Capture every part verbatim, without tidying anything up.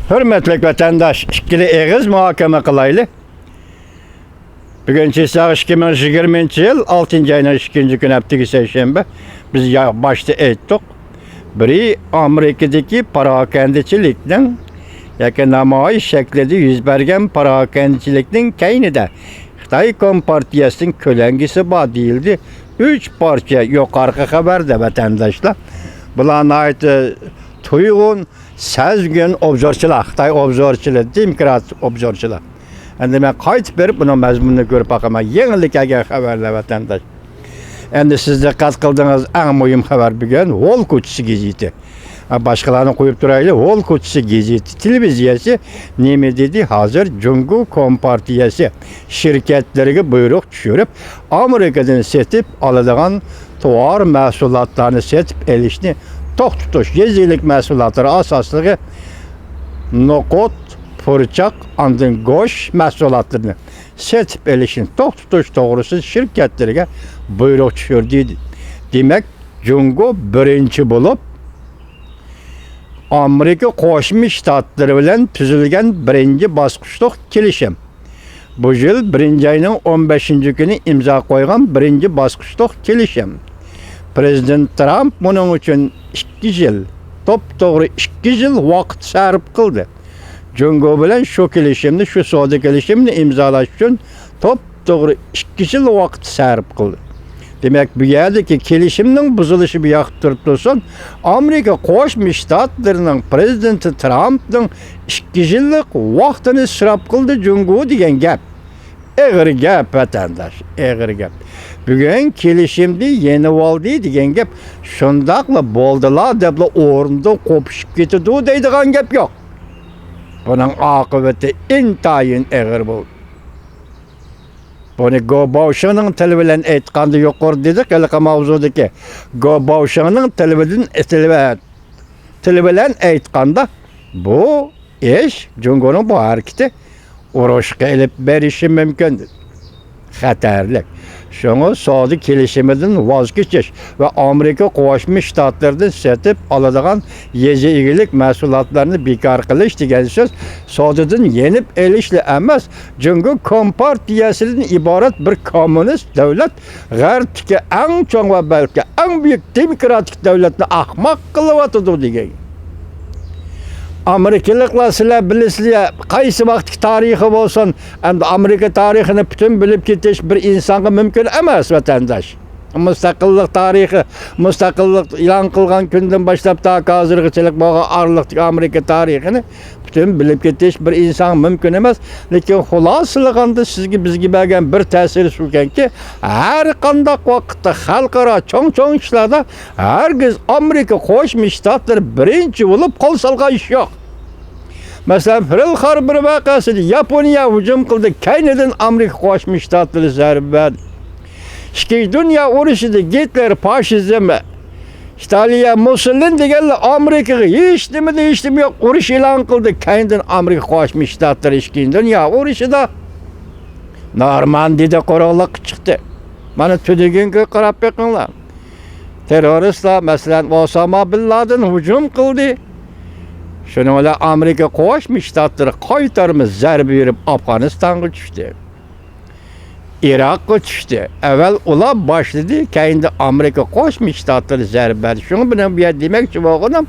ھۆرمەتلىك ۋەتەنداش، ئىككىلى ئېغىز مۇھاكىمە قىلايلى. بۈگۈن چېساق ئىككى مىڭ يىگىرمىنچى يىل ئالتىنچى ئاينىڭ ئىككىنچى كۈنى، ھەپتىكى سەيشەنبە. بىز يا-، باشتا ئېيتتۇق. بىرى، ئامېرىكىدىكى پاراكەندىچىلىكنىڭ ياكى نامايىش شەكلىدە يۈز بەرگەن پاراكەندىچىلىكنىڭ كەينىدە خىتاي كومپارتىيەسىنىڭ كۆلەڭگىسى بار دېيىلدى. ئۈچ پارچە يۇقىرىقى خەۋەردە، ۋەتەنداشلار. بۇلار ناھايىتى تۇيغۇن، سەزگۈن ئوبزورچىلار، خىتاي ئوبزورچىلىرى، دېموكرات ئوبزورچىلار. ئەمدى مەن قايتىپ بېرىپ بۇنىڭ مەزمۇنىنى كۆرۈپ باقىمەن. يېڭىلىك كەلگەن خەۋەرلەر، ۋەتەنداش. ئەمدى سىز دىققەت قىلدىڭىز، ئەڭ مۇھىم خەۋەر بۈگۈن ھول كوچىسى گېزىتى. ھە، باشقىلارنى قويۇپ تۇرايلى، ھول كوچىسى گېزىتى تېلېۋىزىيەسى نېمە دېدى؟ ھازىر جۇڭگو كومپارتىيەسى شىركەتلىرىگە بۇيرۇق چۈشۈرۈپ، ئامېرىكىدىن سېتىپ ئالىدىغان تاۋار مەھسۇلاتلارنى سېتىپ ئېلىشنى توختىتىش، يېزا ئىگىلىك مەھسۇلاتلىرى ئاساسلىقى نوقۇت، پۇرچاق، ئاندىن گۆش مەھسۇلاتلىرىنى سېتىپ ئېلىشنى توختىتىش توغرىسىدا شىركەتلەرگە بۇيرۇق چۈشۈردى. دېمەك، جۇڭگو بىرىنچى بولۇپ ئامېرىكا قوشما شتاتلىرى بىلەن تۈزۈلگەن بىرىنچى باسقۇچلۇق كېلىشىم. بۇ يىل بىرىنچى ئاينىڭ ئون بەشىنچى كۈنى ئىمزا قويغان بىرىنچى باسقۇچلۇق كېلىشىم. پىرېزىدېنت ترامپ بۇنىڭ ئۈچۈن ئىككى يىل، توپتوغرا ئىككى يىل ۋاقىت سەرپ قىلدى. جۇڭگو بىلەن شۇ كېلىشىمنى، شۇ سودا كېلىشىمىنى ئىمزالاش ئۈچۈن توپتوغرا ئىككى يىل ۋاقىت سەرپ قىلدى. دېمەك، بۇ يەردىكى كېلىشىمنىڭ بۇزۇلۇشى بۇ ياقتا تۇرۇپ تۇرسۇن، ئامېرىكا قوشما شتاتلىرىنىڭ پىرېزىدېنتى ترامپنىڭ ئىككى يىللىق ۋاقتىنى ئىسراپ قىلدى جۇڭگو دېگەن گەپ. ئېغىر گەپ، ۋەتەنداش، ئېغىر گەپ. بۈگۈن كېلىشىمنى يېنىۋالدى دېگەن گەپ شۇنداقلا بولدىلا دەپلا ئورنىدىن قوپۇشۇپ كېتىدۇ دەيدىغان گەپ يوق. بۇنىڭ ئاقىۋىتى ئىنتايىن ئېغىر بولدى. بۇنى گو باۋشىڭنىڭ تىلى بىلەن ئېيتقاندا، يۇقىرىدا دېدۇق، ھېلىقى ماۋزۇدىكى گو باۋشىڭنىڭ تىلى بىلەن، تىلى بىلەن، تىلى بىلەن ئېيتقاندا، بۇ ئىش، جۇڭگونىڭ بۇ ھەرىكىتى ئۇرۇشقا ئېلىپ بېرىشى مۇمكىن. خەتەرلىك. شۇڭا سودا كېلىشىمىدىن ۋاز كېچىش ۋە ئامېرىكا قوشما شتاتلىرىدىن سېتىپ ئالىدىغان يېزا ئىگىلىك مەھسۇلاتلىرىنى بىكار قىلىش دېگەن سۆز سودىدىن يېنىپ ئېلىشلا ئەمەس، جۇڭگو كومپارتىيەسىدىن ئىبارەت بىر كوممۇنىست دۆلەت غەربتىكى ئەڭ چوڭ ۋە بەلكى ئەڭ بۈيۈك دېموكراتىك دۆلەتنى ئاخماق قىلىۋاتىدۇ دېگەن. ئامېرىكىلىقلار، سىلەر بىلىسىلەر، قايسى ۋاقىتتىكى تارىخى بولسۇن، ئەمدى ئامېرىكا تارىخىنى پۈتۈن بىلىپ كېتىش بىر ئىنسانغا مۇمكىن ئەمەس، ۋەتەنداش. مۇستەقىللىق تارىخى، مۇستەقىللىق ئېلان قىلغان كۈندىن باشلاپ تاكى ھازىرغىچىلىك بولغان ئارىلىقتىكى ئامېرىكا تارىخىنى پۈتۈن بىلىپ كېتىش بىر ئىنسانغا مۇمكىن ئەمەس. لېكىن خۇلاسىلىغاندا سىزگە، بىزگە بەرگەن بىر تەسىرى شۇكەنكى، ھەر قانداق ۋاقىتتا خەلقئارا چوڭ-چوڭ ئىشلاردا ھەرگىز ئامېرىكا قوشما شتاتلىرى بىرىنچى بولۇپ قول سالغان ئىش يوق. مەسىلەن، پېرل خاربور ۋەقەسىدە ياپونىيە ھۇجۇم قىلدى، كەينىدىن ئامېرىكا قوشما شتاتلىرى زەربە بەردى. ئىككىنچى دۇنيا ئۇرۇشىدا گىتلېر، فاشىزم، ئىتالىيە، مۇسسولىنى دېگەنلەر ئامېرىكىغا ھېچ نېمىدىن ھېچ نېمە يوق، ئۇرۇش ئېلان قىلدى. كەينىدىن ئامېرىكا قوشما شتاتلىرى ئىككىنچى دۇنيا ئۇرۇشىدا نورماندىيىدە قۇرۇقلۇققا چىقتى. مانا تۈنۈگۈنگە قاراپ بېقىڭلار. تېررورىستلار، مەسىلەن، ئوساما بىن لادېن ھۇجۇم قىلدى. شۇنىڭ بىلەن ئامېرىكا قوشما شتاتلىرى قايتارما زەربە بېرىپ ئافغانىستانغا چۈشتى. ئىراققا چۈشتى. ئەۋۋەل ئۇلار باشلىدى، كەينىدە ئامېرىكا قوشما شتاتلىرى زەربە بەردى. شۇڭا مېنىڭ بۇ يەردە دېمەكچى بولغىنىم،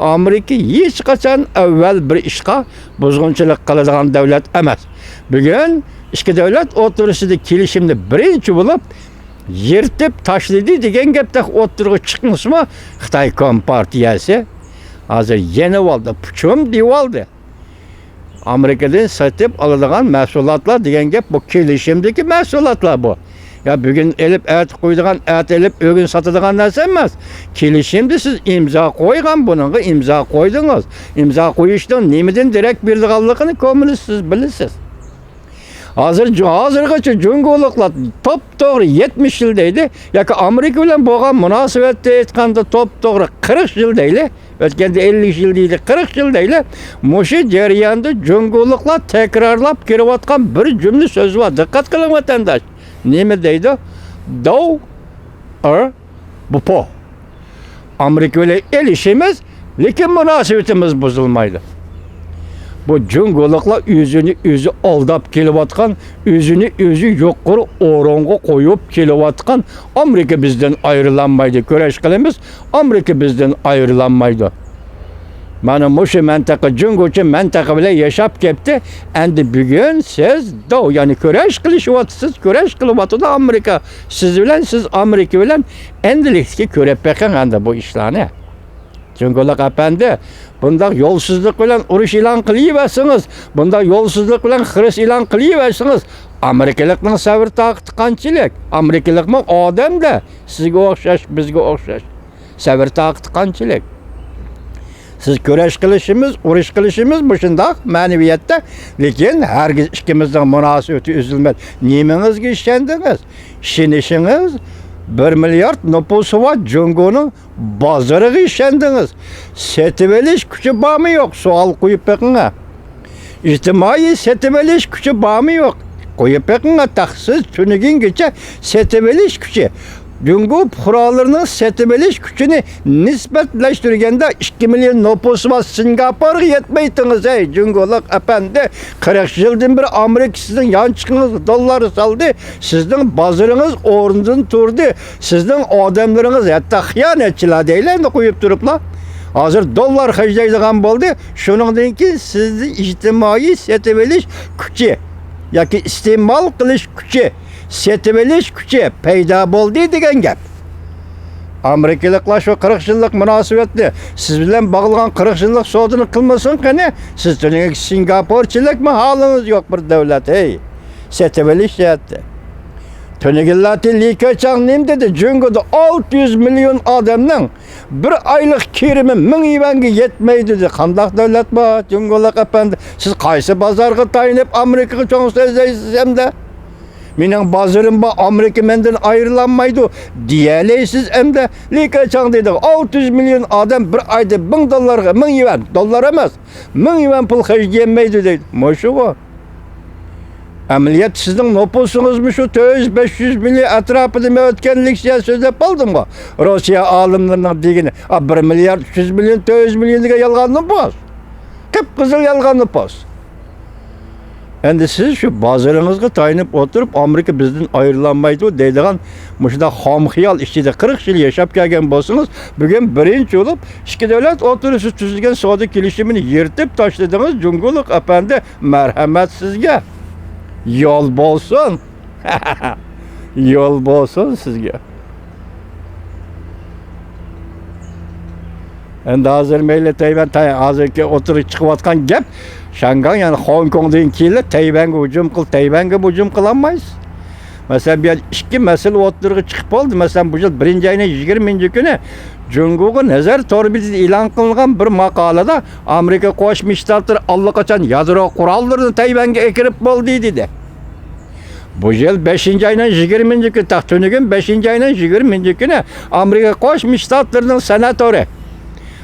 ئامېرىكا ھېچقاچان ئەۋۋەل بىر ئىشقا بۇزغۇنچىلىق قىلىدىغان دۆلەت ئەمەس. بۈگۈن ئىككى دۆلەت ئوتتۇرىسىدا كېلىشىمنى بىرىنچى بولۇپ يىرتىپ تاشلىدى دېگەن گەپ تېخى ئوتتۇرىغا چىقمىسىمۇ، خىتاي كومپارتىيەسى ھازىر يېنىۋالدى، پۇچۇم دېۋالدى. ئامېرىكىدىن سېتىپ ئالىدىغان مەھسۇلاتلار دېگەن گەپ بۇ كېلىشىمدىكى مەھسۇلاتلار بۇ. يا بۈگۈن ئېلىپ ئەتە قويىدىغان، ئەتە ئېلىپ بۈگۈن ساتىدىغان نەرسە ئەمەس. كېلىشىمدە سىز ئىمزا قويغان، بۇنىڭغا ئىمزا قويدىڭىز. ئىمزا قويۇشنىڭ نېمىدىن دېرەك بېرىدىغانلىقىنى كوممۇنىست سىز بىلىسىز. ھازىر، ھازىرغىچە جۇڭگولۇقلار توپتوغرا يەتمىش يىل دەيدۇ. ياكى ئامېرىكا بىلەن بولغان مۇناسىۋەتتە ئېيتقاندا توپتوغرا قىرىق يىل دەيلى. ئۆتكەندە ئەللىك يىل دەيدى، قىرىق يىل دەيلى. مۇشۇ جەرياندا جۇڭگولۇقلار تەكرارلاپ كېلىۋاتقان بىر جۈملە سۆز بار. دىققەت قىلىڭ، ۋەتەنداش. نېمە دەيدۇ؟ داۋ ئېر بۇپو. ئامېرىكا بىلەن ئېلىشىمىز، لېكىن مۇناسىۋىتىمىز بۇزۇلمايدۇ. بۇ جۇڭگولۇقلار ئۆزىنى ئۆزى ئالداپ كېلىۋاتقان، ئۆزىنى ئۆزى يۇقىرى ئورۇنغا قويۇپ كېلىۋاتقان. ئامېرىكا بىزدىن ئايرىلالمايدۇ، كۈرەش قىلىمىز، ئامېرىكا بىزدىن ئايرىلالمايدۇ. مانا مۇشۇ مەنتىقە جۇڭگوچە مەنتىقە بىلەن ياشاپ كەپتۇ. ئەمدى بۈگۈن سىز داۋ، يەنى كۈرەش قىلىشىۋاتىسىز، كۈرەش قىلىۋاتىدۇ ئامېرىكا سىز بىلەن، سىز ئامېرىكا بىلەن. ئەمدىلىكتىكى كۆرۈپ بېقىڭ ئەمدى بۇ ئىشلارنى. جۇڭگولۇق ئەپەندى، بۇنداق يولسىزلىق بىلەن ئۇرۇش ئېلان قىلىۋەرسىڭىز، بۇنداق يولسىزلىق بىلەن خىرىس ئېلان قىلىۋەرسىڭىز، ئامېرىكىلىقنىڭ سەۋر تاقىتى قانچىلىك؟ ئامېرىكىلىقمۇ ئادەمدە، سىزگە ئوخشاش، بىزگە ئوخشاش. سەۋر تاقىتى قانچىلىك؟ سىز كۈرەش قىلىشىمىز، ئۇرۇش قىلىشىمىز مۇشۇنداق مەنىۋىيەتتە، لېكىن ھەرگىز ئىككىمىزنىڭ مۇناسىۋىتى ئۈزۈلمەيدۇ. نېمىڭىزگە ئىشەندىڭىز؟ ئىشىنىشىڭىز، بىر مىليارد نوپۇسى بار جۇڭگونىڭ بازىرىغا ئىشەندىڭىز. سېتىۋېلىش كۈچى بارمۇ يوق؟ سوئال قويۇپ بېقىڭا. ئىجتىمائىي سېتىۋېلىش كۈچى بارمۇ يوق؟ قويۇپ بېقىڭا، تېخى سىز تۈنۈگۈنگىچە سېتىۋېلىش كۈچى، جۇڭگو پۇقرالىرىنىڭ سېتىۋېلىش كۈچىنى نىسبەتلەشتۈرگەندە، ئىككى مىليون نوپۇسى بار سىنگاپورغا يەتمەيتىڭىز، ھەي، جۇڭگولۇق ئەپەندى. قىرىق يىلدىن بېرى ئامېرىكا سىزنىڭ يانچۇقىڭىزغا دوللار سالدى، سىزنىڭ بازىرىڭىز ئورنىدىن تۇردى، سىزنىڭ ئادەملىرىڭىز ھەتتا خىيانەتچىلەر دەيلى ئەمدى قويۇپ تۇرۇپلا. ھازىر دوللار خەجلەيدىغان بولدى. شۇنىڭدىن كېيىن سىزدە ئىجتىمائىي سېتىۋېلىش كۈچى ياكى ئىستېمال قىلىش كۈچى، سېتىۋېلىش كۈچى پەيدا بولدى دېگەن گەپ. ئامېرىكىلىقلار شۇ قىرىق يىللىق مۇناسىۋەتنى، سىز بىلەن باغلىغان قىرىق يىللىق سودىنى قىلمىسۇن قېنى؟ سىز تۈنۈگۈن سىنگاپورچىلىكمۇ ھالىڭىز يوق بىر دۆلەت، ھەي. سېتىۋېلىش جەھەتتە. تۈنۈگۈنلەردە لى كېچاڭ نېمە دېدى؟ جۇڭگودا ئالتە يۈز مىليون ئادەمنىڭ بىر ئايلىق كىرىمى مىڭ يۈەنگە يەتمەيدۇ دېدى. قانداق دۆلەت بۇ؟ جۇڭگولۇق ئەپەندى، سىز قايسى بازارغا تايىنىپ ئامېرىكىغا چوڭ سۆزلەيسىز ئەمدى؟ مېنىڭ بازىرىم بار، ئامېرىكا مەندىن ئايرىلالمايدۇ دېيەلەيسىز ئەمدى. لى كېچاڭ دېدى، ئالتە يۈز مىليون ئادەم بىر ئايدا مىڭ دوللارغا، مىڭ يۈەن، دوللار ئەمەس، مىڭ يۈەن پۇل خەجلىيەلمەيدۇ دەيدۇ. مۇشۇغۇ. ئەمەلىيەتتە سىزنىڭ نوپۇسىڭىزمۇ شۇ تۆت يۈز، بەش يۈز مىليون ئەتراپىدا. مەن ئۆتكەن لېكسىيە سۆزلەپ قالدىمغۇ. روسىيە ئالىملىرىنىڭ دېگىنى، ئا، بىر مىليارد ئۈچ يۈز مىليون، تۆت يۈز مىليون دېگەن يالغان نوپۇس. قىپقىزىل يالغان نوپۇس. ئەمدى سىز شۇ بازىرىڭىزغا تايىنىپ ئولتۇرۇپ، ئامېرىكا بىزدىن ئايرىلالمايدۇ دەيدىغان مۇشۇنداق خام خىيال ئىچىدە قىرىق يىل ياشاپ كەلگەن بولسىڭىز، بۈگۈن بىرىنچى بولۇپ ئىككى دۆلەت ئوتتۇرىسىدا تۈزۈلگەن سودا كېلىشىمىنى يىرتىپ تاشلىدىڭىز، جۇڭگولۇق ئەپەندى. مەرھەمەت سىزگە. يول بولسۇن. يول بولسۇن سىزگە. ئەمدى ھازىر مەيلى تەيۋەن، تەي-، ھازىرقى ئوتتۇرىغا چىقىۋاتقان گەپ، شاڭگاڭ، يەنى خوڭكوڭدىن كېيىنلا تەيۋەنگە ھۇجۇم قىل، تەيۋەنگە ھۇجۇم قىلالمايسىز. مەسىلەن، بۇ يەردە ئىككى مەسىلە ئوتتۇرىغا چىقىپ بولدى. مەسىلەن، بۇ يىل بىرىنچى ئاينىڭ يىگىرمىنچى كۈنى جۇڭگوغا نەزەر تور بېتىدە ئېلان قىلىنغان بىر ماقالىدا، ئامېرىكا قوشما شتاتلىرى ئاللىقاچان يادرو قوراللىرىنى تەيۋەنگە ئەكىرىپ بولدى، دېدى. بۇ يىل بەشىنچى ئاينىڭ يىگىرمىنچى كۈنى، تاق تۈنۈگۈن بەشىنچى ئاينىڭ يىگىرمىنچى كۈنى ئامېرىكا قوشما شتاتلىرىنىڭ سېناتورى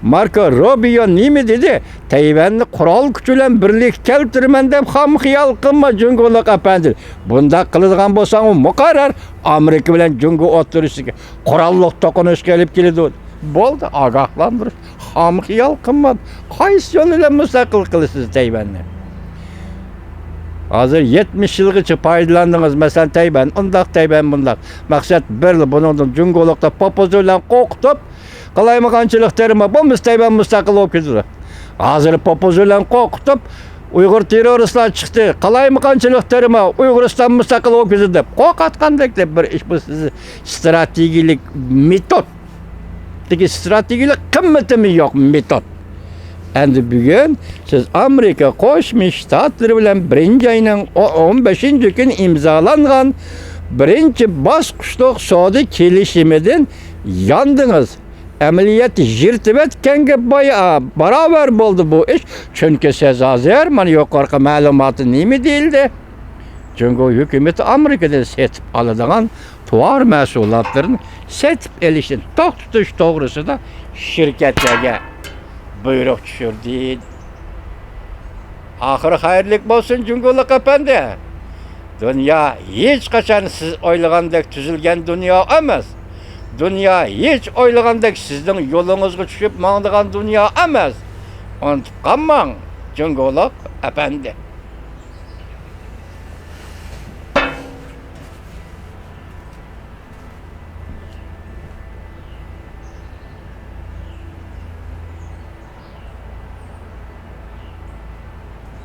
ماركو روبىيو نېمە دېدى؟ تەيۋەننى قورال كۈچى بىلەن بىرلىككە كەلتۈرىمەن دەپ خام خىيال قىلما، جۇڭگولۇق ئەپەندى. بۇنداق قىلىدىغان بولساڭ، ئۇ مۇقەررەر ئامېرىكا بىلەن جۇڭگو ئوتتۇرىسىدىكى قوراللىق توقۇنۇشقا ئېلىپ كېلىدۇ. بولدى، ئاگاھلاندۇرۇش. خام خىيال قىلما. قايسى يول بىلەن مۇستەقىل قىلىسىز تەيۋەننى؟ ھازىر يەتمىش يىلغىچە پايدىلاندىڭىز، مەسىلەن، تەيۋەن ئۇنداق، تەيۋەن بۇنداق. مەقسەت بىرلا، بۇنىڭدىن جۇڭگولۇقلار پوپوزى بىلەن قورقۇتۇپ، قالايمىقانچىلىق تېرىما بولمىسا تەيۋەن مۇستەقىل بولۇپ كېتىدۇ. ھازىر پوپوزى بىلەن قورقۇتۇپ، ئۇيغۇر تېررورىستلار چىقتى، قالايمىقانچىلىق تېرىما، ئۇيغۇرىستان مۇستەقىل بولۇپ كېتىدۇ دەپ قورقۇتقاندەك دەپ بىر ئىش، بۇ سىزنىڭ ستراتېگىيىلىك مېتود. دىكى ستراتېگىيىلىك قىممىتىمۇ يوق مېتود. ئەمدى بۈگۈن سىز ئامېرىكا قوشما شتاتلىرى بىلەن بىرىنچى ئاينىڭ ئو-، ئون بەشىنچى كۈنى ئىمزالانغان بىرىنچى باسقۇچلۇق سودا كېلىشىمىدىن ياندىڭىز. ئەمەلىيەتتە يىرتىۋەتكەنگە باي-، باراۋەر بولدى بۇ ئىش. چۈنكى سىز ھازىر، مانا يۇقىرىقى مەلۇماتتا نېمە دېيىلدى؟ جۇڭگو ھۆكۈمىتى ئامېرىكىدىن سېتىپ ئالىدىغان تاۋار مەھسۇلاتلىرىنى سېتىپ ئېلىشنى توختىتىش توغرىسىدا شىركەتلەرگە بۇيرۇق چۈشۈردى. ئاخىرى خەيرلىك بولسۇن، جۇڭگولۇق ئەپەندى. دۇنيا ھېچقاچان سىز ئويلىغاندەك تۈزۈلگەن دۇنيا ئەمەس. دۇنيا ھېچ ئويلىغاندەك سىزنىڭ يولىڭىزغا چۈشۈپ ماڭىدىغان دۇنيا ئەمەس. ئۇنتۇپ قالماڭ. جۇڭگولۇق ئەپەندى.